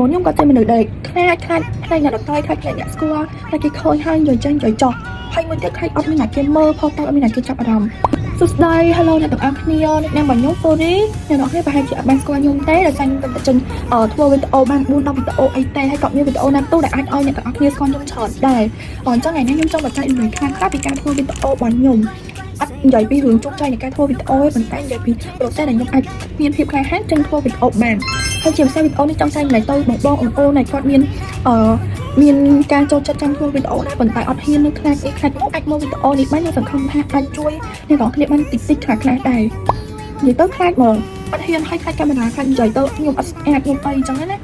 មុនខ្ញុំក៏ជាមនុស្សដែលខ្លាចខ្លាចខ្លាចអ្នកដទៃខ្លាចខ្លាចអ្នកស្គាល់ខ្លាចគេឃើញហើយនិយាយចេញនិយាយចោះហើយមួយទៀតខ្លាចអត់មានអ្នកគេមើលផុសតអត់មានអ្នកគេចាប់អារម្មណ៍សួស្តី Hello អ្នកទាំងអស់គ្នាអ្នកនាងរបស់ខ្ញុំ Sorry អ្នកទាំងអស់គ្នាប្រហែលជាអត់បានស្គាល់ខ្ញុំទេដោយសារខ្ញុំទៅចេញធ្វើវីដេអូបាន4 10វីដេអូអីទេហើយក៏មានវីដេអូណាទូដែលអាចឲ្យអ្នកទាំងអស់គ្នាស្គាល់ខ្ញុំច្រើនដែរអញ្ចឹងថ្ងៃនេះខ្ញុំចង់បញ្ចែករំលែកខ្លះៗពីការធ្វើវីដេអូរបស់ខ្ញុំអត់និយាយពីរឿងជោគជ័យនៃការធ្វើវីដេអូទេប៉ុន្តែនិយាយពី process ដែលខ្ញុំអាចមានភាពក្លាហានចេញធ្វើវីដេអូបានហើយជាពិសេសវីដេអូនេះចង់ចែករំលែកទៅបងបងអូនអូនដែលគាត់មានអឺមានការចូលចិត្តចង់ធ្វើវីដេអូដែរប៉ុន្តែអត់ហ៊ាននៅខ្លាចអីខ្លាចមកអាចមើលវីដេអូនេះបានខ្ញុំសង្ឃឹមថាអាចជួយអ្នកទាំងអស់គ្នាបានតិចតិចខ្លះខ្លះដែរនិយាយទៅខ្លាចហ្មងអត់ហ៊ានឲ្យខ្លាចកាមេរ៉ាខ្លាចនិយាយទៅខ្ញុំអត់ស្អាតខ្ញុំអីចឹងណា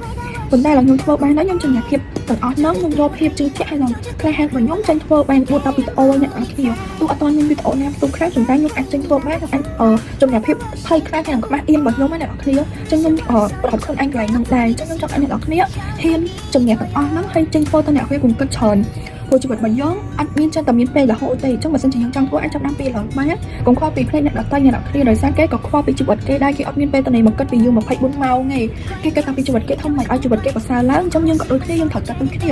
ប៉ុន្តែឡើងខ្ញុំធ្វើបានហើយខ្ញុំជំនះភាពទាំងអស់ហ្នឹងខ្ញុំយកភាពជឿជាក់ហើយនឹងក្លាហានរបស់ខ្ញុំចេញធ្វើបាន4 10វីដេអូអ្នកទាំងអស់គ្នាទោះអត់ទាន់មានវីដេអូណាផ្ទុះខ្លះប៉ុន្តែខ្ញុំអាចចេញធ្វើបានខ្ញុំអាចអឺជំនះភាពភ័យខ្លាចនិងខ្មាស់អៀនរបស់ខ្ញុំណាអ្នកទាំងអស់គ្នាចឹងខ្ញុំអឺប្រដខ្លួនឯងកន្លែងហ្នឹងដែរចឹងខ្ញុំចង់ឲ្យអ្នកទាំងអស់គ្នាហ៊ានជំនះទាំងអស់ហ្នឹងហើយចេញធ្វើទៅអ្នកវាកុំគិតច្រើនព្រោះជីវិតរបស់យើងអត់មានចិត្តតែមានពេលរហូតទេអញ្ចឹងបើសិនជាយើងចង់ធ្វើអាចចាប់ដើមពីឡើយបានកុំខ្វល់ពីភ្នែកអ្នកដទៃអ្នកនរគ្នាដោយសារគេក៏ខ្វល់ពីជីវិតគេដែរគេអត់មានពេលទៅនៃមកគិតពីយើង24ម៉ោងទេគេគិតតែពីជីវិតគេធំមិនឲ្យជីវិតគេប្រសើរឡើងអញ្ចឹងយើងក៏ដូចគ្នាយើងត្រូវគិតដូចគ្នា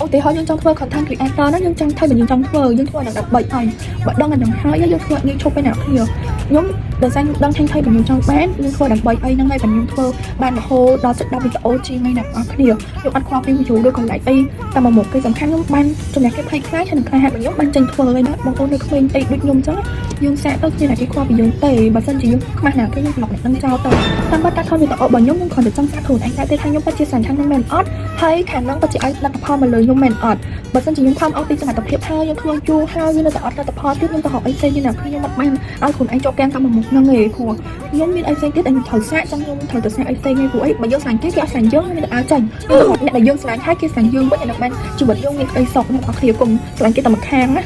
ឧទាហរណ៍យើងចង់ធ្វើ content creator ហ្នឹងយើងចង់ធ្វើបើយើងចង់ធ្វើយើងធ្វើដល់ដើម្បីអីបើដឹងអានឹងហើយយើងធ្វើអត់ងាយឈប់ពេលអ្នកគ្នាខ្ញុំដោយសារខ្ញុំដឹងថាថៃបើខ្ញុំចង់បានយើងធ្វើដើម្បីអីហ្នឹងហើយបើខ្ញុំធ្វើបានរហូតដល់ចិត្ត10វីដេអូជាងថ្ងៃអ្នកនរគ្នាខ្ញុំអត់ខ្វល់ពី view ឬក៏ like អីតែមកមុខគេសំខាន់ខ្ញុំបានជំនះគេភ័យខ្លាចហើយនឹងខ្លាហានរបស់ខ្ញុំបានចេញធ្វើហើយណាបងប្អូននៅក្មេងអីដូចខ្ញុំអញ្ចឹងយើងសាកទៅគ្មានអ្នកគេខ្វល់ពីយើងទេបើសិនជាយើងខ្មាស់ណាគេយើងប្លុកអ្នកនឹងចោលទៅតាមពិតការថតវីដេអូរបស់ខ្ញុំខ្ញុំគ្រាន់តែចង់សាកខ្លួនឯងតែទេថាខ្ញុំពិតជាស្រឡាញ់ខាងហ្នឹងមែនអត់ហើយខាងហ្នឹងពិតជាឲ្យលទ្ធផលមកលើខ្ញុំមែនអត់បើសិនជាខ្ញុំខំអស់ពីសមត្ថភាពហើយខ្ញុំធ្វើយូរហើយវានៅតែអត់លទ្ធផលទៀតខ្ញុំទៅរកអីផ្សេងទៀតណាខ្ញុំអត់បានឲ្យខ្លួនឯងជាប់គាំងតាមមុខហ្នឹងទេព្រោះខ្ញុំមានអីផ្សេងទៀតដែលខ្ញុំត្រូវសាកចង់ខ្ញុំត្រូវទៅសាកអីផ្សេងឯងព្រោះអីបើយើងស្រឡាញ់គេគេអត់ស្រឡាញ់យើងមានតែឲ្យចាញ់យើងទៅរកអ្នកដែលយើងស្រឡាញ់ហើយគេស្រឡាញ់យើងវិញឲ្យនឹងបានជីវិតយើងមានក្តីសុខអ្នកនរគ្នាគុំស្រឡាញ់គេតែម្ខាងណា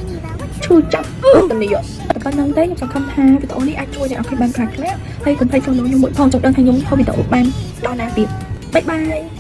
ឈឺចាប់តនីតែប៉ុណ្្នឹងទេខ្ញុំសង្ឃឹមថាវីដេអូនេះអាចជួយអ្នកនរគ្នាបានខ្លះខ្លះហើយកុំភ្លេច follow ខ្ញុំមួយផងចង់ដឹងថាខ្ញុំធ្វើវីដេអូបានដល់ណាទៀត bye bye.